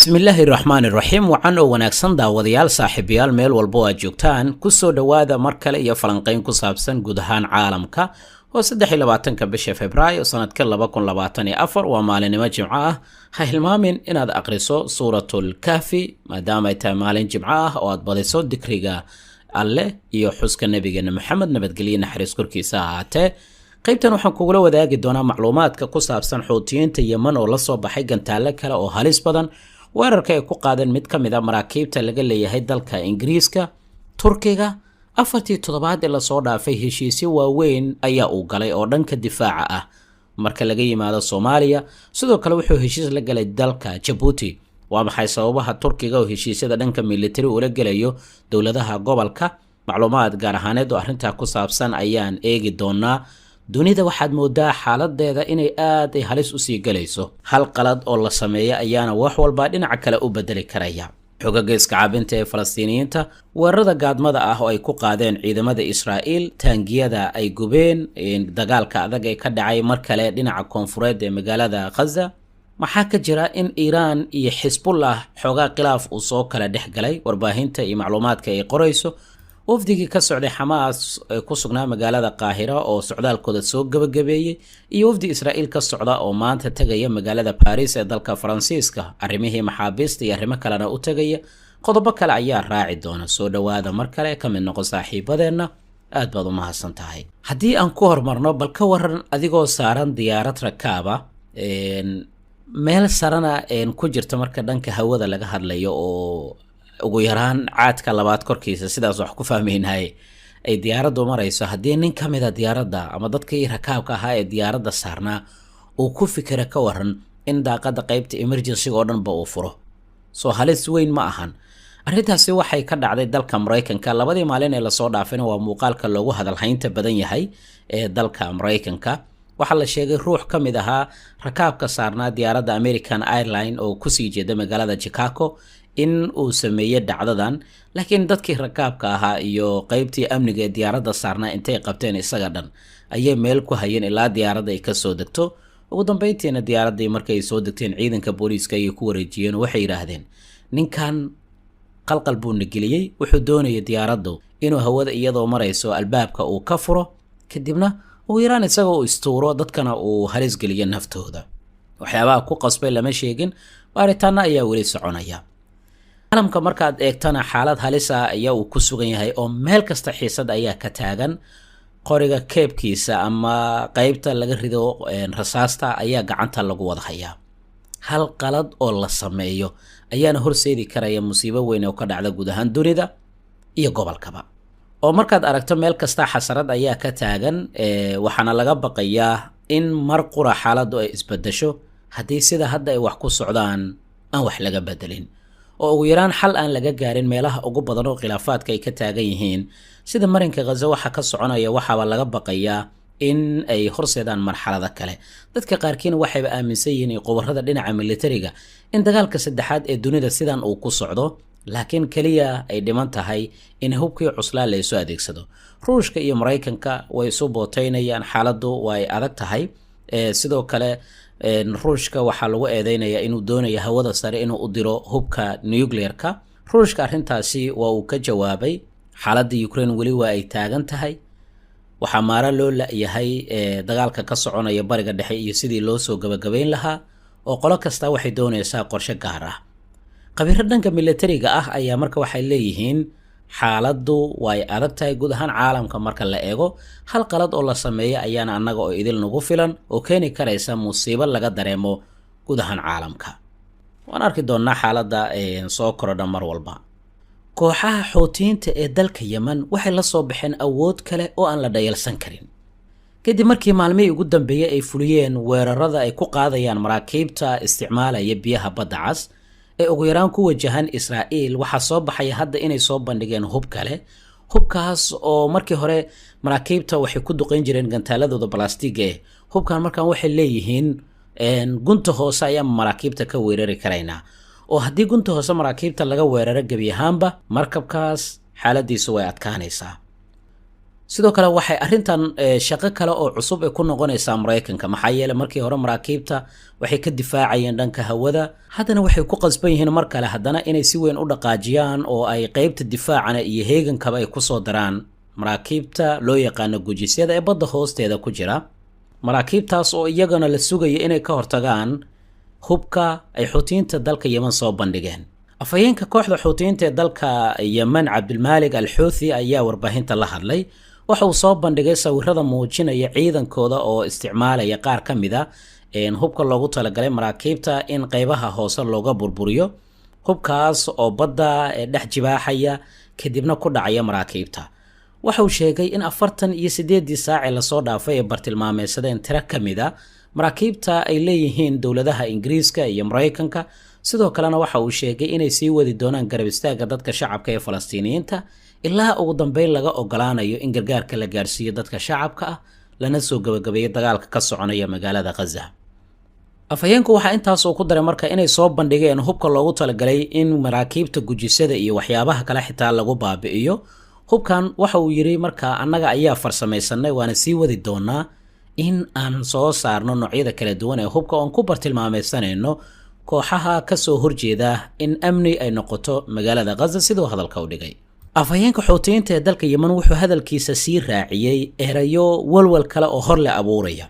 Bismillaahi raxmaani raxiim. Wacan oo wanaagsan, daawadayaal, saaxiibayaal, meel walba oo aad joogtaan, kusoo dhowaada mar kale iyo falanqayn ku saabsan guud ahaan caalamka oo 23-ka bisha Februaayo sanadka 2024. Waa maalinimo Jimco ah. Ha hilmaamin inaad aqriso Suuratul Kahfi, maadaama ay tahay maalin Jimco ah, oo aad badiso dikriga Alleh iyo xuska Nabigeena Maxamed, nabadgelye naxariis korkiisa ahaatee. Qaybtan waxaan kugula wadaagi doonaa macluumaadka ku saabsan Xuutiyiinta Yeman oo lasoo baxay gantaallo kale oo halis badan, weerarka ay ku qaadeen mid ka mid a maraakiibta laga leeyahay dalka Ingiriiska. Turkiga afartii toddobaad ee lasoo dhaafay heshiisyo waaweyn ayaa uu galay oo dhanka difaaca ah, marka laga yimaado Soomaaliya. Sidoo kale wuxuu heshiis la galay dalka Jabuuti. Waa maxay sababaha Turkiga oo heshiisyada dhanka militari ula gelayo dowladaha gobolka? Macluumaad gaar ahaaneed oo arrintaa ku saabsan ayaan eegi doonaa. Dunida waxaad moodaa xaaladeeda inay aad ay halis usii galayso. Hal qalad oo la sameeya ayaana wax walba dhinaca kale u bedeli karaya. Xogaga iska caabinta ee Falastiiniyiinta, weerarada gaadmada ah oo ay ku qaadeen ciidamada Israa'iil, taangiyada ay gubeen, dagaalka adag ee ka dhacay mar kale dhinaca koonfureed ee magaalada Khaza. Maxaa ka jira in Iiraan iyo Xisbullah xoogaa khilaaf uu soo kala dhex galay? Warbaahinta iyo macluumaadka ay qorayso, wafdigii ka socday Xamaas ee ku sugnaa magaalada Qaahira oo socdaalkooda soo gabagabeeyey, iyo wafdi Israa'iil ka socda oo maanta tegaya magaalada Baris ee dalka Faransiiska, arrimihii maxaabiista iyo arrimo kalena u tegaya. Qodobo kale ayaa raaci doona. Soo dhowaada mar kale, ka mid noqo saaxiibadeenna. Aad baad u mahadsan tahay. Haddii aan ku horumarno, bal ka waran adigoo saaran diyaarad rakaaba, meel sarana ku jirta, marka dhanka hawada laga hadlayo oo ugu yaraan caadka labaad korkiisa, sidaas wax ku fahmaynahay, ay diyaaraddu marayso, haddii nin ka mida diyaaradda ama dadkii rakaabka ahaa ee diyaaradda saarnaa uu ku fikira, ka waran, in daaqadda qaybta emergency-ga oo dhanba uu furo? Soo halis weyn ma ahan? Arrintaasi waxay ka dhacday dalka Maraykanka labadii maalin ee lasoo dhaafayna. Waa muuqaalka loogu hadalhaynta badan yahay ee dalka Maraykanka. Waxaa la sheegay ruux ka mid ahaa rakaabka saarnaa diyaaradda American Airline oo kusii jeeda magaalada Chicago in uu sameeyey dhacdadan, laakiin dadkii rakaabka ahaa iyo qeybtii amniga ee diyaaradda saarnaa intay qabteen isaga dhan ayay meel ku hayeen ilaa diyaaradda ay kasoo degto. Ugu dambeyntiina diyaaraddii markay soo degteen, ciidanka booliiska ayay ku wareejiyeen oo waxay yidhaahdeen, "Ninkan qalqal buuna geliyey. Wuxuu doonayay diyaaraddu inuu hawada iyadoo marayso albaabka uu ka furo, kadibna ugu yaraan isagoo uu istuuro, dadkana uu halis geliyo naftooda." Waxyaabaha ku qasbay lama sheegin, baaritaano ayaa weli soconaya. Caalamka markaad eegtana, xaalad halis ah ayaa uu ku sugan yahay oo meel kasta xiisad ayaa ka taagan. Qoriga keebkiisa ama qeybta laga rido rasaasta ayaa gacanta lagu wada hayaa. Hal qalad oo la sameeyo ayaana horseedi karaya musiibo weyn oo ka dhacda guud ahaan dunida iyo gobolkaba. Oo markaad aragto, meel kasta xasarad ayaa ka taagan, waxaana laga baqayaa in mar qura xaaladdu ay isbedesho haddii sida hadda ay wax ku socdaan aan wax laga bedelin, oo ugu yaraan xal aan laga gaarin meelaha ugu badan oo khilaafaadka ay ka taagan yihiin, sida marinka Khaza. Waxa ka soconaya waxaaba laga baqayaa in ay horseedaan marxalado kale. Dadka qaarkiina waxayba aaminsan yihiin, khubarada dhinaca militariga, in dagaalka saddexaad ee dunida sidan uu ku socdo, laakiin keliya ay dhiman tahay in hubkii cuslaa la isu adeegsado. Ruushka iyo Maraykanka way isu booteynayaan, xaaladdu way adag tahay. Sidoo kale Ruushka waxaa lagu eedeynayaa inuu doonayo hawada sare inuu u diro hubka nuclear-ka. Ruushka arrintaasi waa uu ka jawaabay. Xaaladda Ukraine weli waa ay taagan tahay. Waxaa maaro loo la-yahay dagaalka ka soconaya Bariga Dhexe iyo sidii loo soo gabagabayn lahaa, oo qolo kasta waxay doonaysaa qorshe gaar ah. Khabiiro dhanka militariga ah ayaa marka waxay leeyihiin xaaladdu way adag tahay guud ahaan caalamka marka la eego. Hal qalad oo la sameeyo ayaana annaga oo idil nagu filan oo keeni karaysa musiibo laga dareemo guud ahaan caalamka. Waan arki doonnaa xaaladda soo korodha mar walba. Kooxaha Xuutiyiinta ee dalka Yemen waxay la soo baxeen awood kale oo aan la dhayalsan karin, kadib markii maalmihii ugu dambeeyey ay fuliyeen weerarada ay ku qaadayaan maraakiibta isticmaalaya biyaha Badda Cas ee ugu yaraan ku wajahan Israa'iil. Waxaa soo baxaya hadda inay soo bandhigeen hub kale, hubkaas oo markii hore maraakiibta waxay ku duqayn jireen gantaaladooda balastiga eh. Hubkan markaan waxay leeyihiin gunta hoose ayaa maraakiibta ka weerari karaynaa, oo haddii gunta hoose maraakiibta laga weeraro, gebi ahaanba markabkaas xaaladiisu way adkaanaysaa. Sidoo kale waxay arrintan shaqo kale oo cusub ay ku noqonaysaa Maraykanka, maxaa yeeley markii hore maraakiibta waxay ka difaacayeen dhanka hawada, haddana waxay ku qasban yihiin mar kale haddana inay si weyn u dhaqaajiyaan oo ay qeybta difaacana iyo heegankaba ay kusoo daraan maraakiibta loo yaqaano gujisyada ee badda hoosteeda ku jira, maraakiibtaas oo iyagana la sugayo inay ka hortagaan hubka ay Xuutiyiinta dalka Yemen soo bandhigeen. Afhayeenka kooxda Xuutiyiinta ee dalka Yemen, Cabdulmaalik al Xuuthi, ayaa warbaahinta la hadlay. Waxa uu soo bandhigay sawirada muujinaya ciidankooda oo isticmaalaya qaar ka mid a hubka loogu talagalay maraakiibta in qeybaha hoose looga burburiyo, hubkaas oo badda dhex jibaaxaya kadibna ku dhacaya maraakiibta. Waxa uu sheegay in 48-dii saacee lasoo dhaafay ay bartilmaameysadeen tiro ka mid a maraakiibta ay leeyihiin dowladaha Ingiriiska iyo Maraykanka. Sidoo kalena waxa uu sheegay inay sii wadi doonaan garab istaagga dadka shacabka ee Falastiiniyiinta ilaa ugu dambeyn laga ogolaanayo in gargaarka la gaarsiiyo dadka shacabka ah, lana soo gabagabeeyo dagaalka ka soconaya magaalada Khaza. Afhayeenku waxaa intaas uu ku daray marka inay soo bandhigeen hubka loogu talagalay in maraakiibta gujisada iyo waxyaabaha kale xitaa lagu baabi'iyo. Hubkan waxa uu yidhi marka annaga ayaa farsamaysanay, waana sii wadi doonaa in aan soo saarno noocyada kala duwan ee hubka oon ku bartilmaameysanayno kooxaha kasoo horjeeda in amni ay noqoto magaalada Khaza, siduu hadalka u dhigay. Afhayeenka Xuutiyiinta ee dalka Yemen wuxuu hadalkiisa sii raaciyey erayo walwal kale oo hor le abuuraya.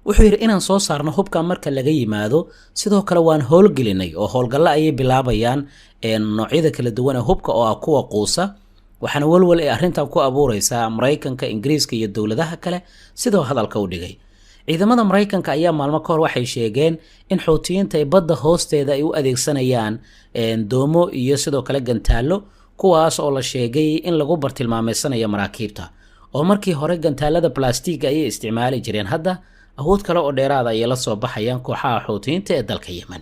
Wuxuu yidhi inaan soo saarno hubka marka laga yimaado, sidoo kale waan howlgelinay oo howlgallo ayay bilaabayaan noocyada kala duwan ee hubka oo ah kuwa quusa, waxaana walwal ay arrintan ku abuureysaa Maraykanka, Ingiriiska iyo dowladaha kale, sidoo hadalka u dhigay. Ciidamada Maraykanka ayaa maalmo ka hor waxay sheegeen in Xuutiyiinta ay badda hoosteeda ay u adeegsanayaan doomo iyo sidoo kale gantaallo, kuwaas oo la sheegay in lagu bartilmaameysanayo maraakiibta. Oo markii hore gantaalada balastiga ayay isticmaali jireen, hadda awood kale oo dheeraada ayay la soo baxayaan kooxaha Xuutiyiinta ee dalka Yemen.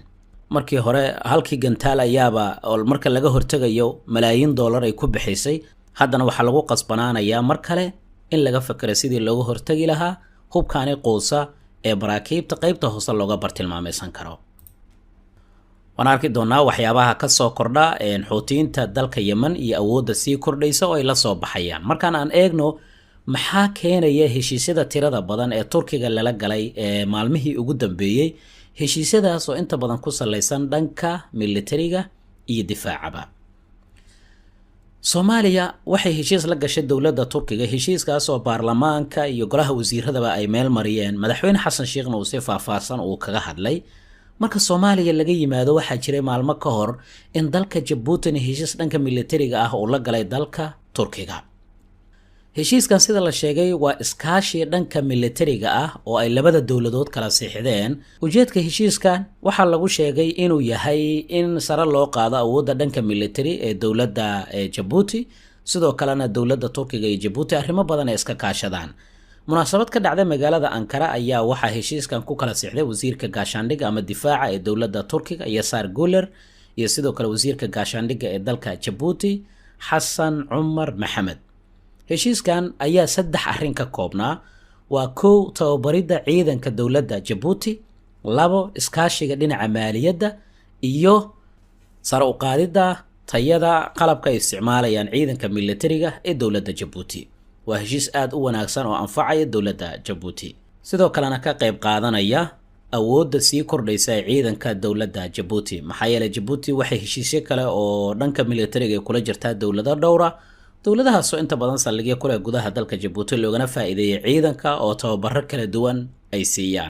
Markii hore halkii gantaal ayaaba marka laga hortegayo malaayiin dollar ay ku bixisay, haddana waxaa lagu qasbanaanayaa mar kale in laga fakero sidii looga hortegi lahaa hubkaani quusa ee maraakiibta qeybta hoose looga bartilmaameysan karo. Waan arki doonaa waxyaabaha kasoo kordha Xuutiyiinta dalka Yemen iyo awoodda sii kordhaysa oo ay la soo baxayaan. Markaan aan eegno maxaa keenaya heshiisyada tirada badan ee Turkiga lala galay ee maalmihii ugu dambeeyey, heshiisyadaas oo inta badan ku saleysan dhanka militariga iyo difaacaba. Soomaaliya waxay heshiis la gashay dowladda Turkiga, heshiiskaas oo baarlamaanka iyo golaha wasiiradaba ay meel mariyeen, Madaxweyne Xasan Sheekhna uu si faahfaahsan uu kaga hadlay. Marka Soomaaliya laga yimaado, waxaa jiray maalmo ka hor in dalka Jabuutina heshiis dhanka militariga ah uu la galay dalka Turkiga. Heshiiskan sida la sheegay waa iskaashi dhanka militariga ah oo ay labada dowladood kala siixdeen. Ujeedka heshiiskan waxaa lagu sheegay inuu yahay in sare loo qaado awoodda dhanka military ee dowladda Jabuuti, sidoo kalena dowladda Turkiga iyo Jabuuti arrimo badan ay iska kaashadaan. Munaasabad ka dhacday magaalada Ankara ayaa waxaa heshiiskan ku kala siixday wasiirka gaashaandhigga ama difaaca ee dowladda Turkiga, Yasaar Guler, iyo sidoo kale wasiirka gaashaandhigga ee dalka Jabuuti, Xasan Cumar Maxamed. Heshiiskan ayaa saddex arrin ka koobnaa. Waa kow, tababaridda ciidanka dowladda Jabuuti; labo, iskaashiga dhinaca maaliyadda; iyo sare u qaadidda tayada qalabka ay isticmaalayaan ciidanka militariga ee dowladda Jabuuti. Waa heshiis aada u wanaagsan oo anfacaya dowladda Jabuuti, sidoo kalena ka qayb qaadanaya awoodda sii kordhaysa ee ciidanka dowladda Jabuuti, maxaa yeelay Jabuuti waxay heshiisyo kale oo dhanka militariga ay kula jirtaa dowlado dhowra, dowladahaasoo inta badan saldhigyo kuleh gudaha dalka Jabuuti, loogana faa'iideeyay ciidanka oo tababaro kala duwan ay siiyaan.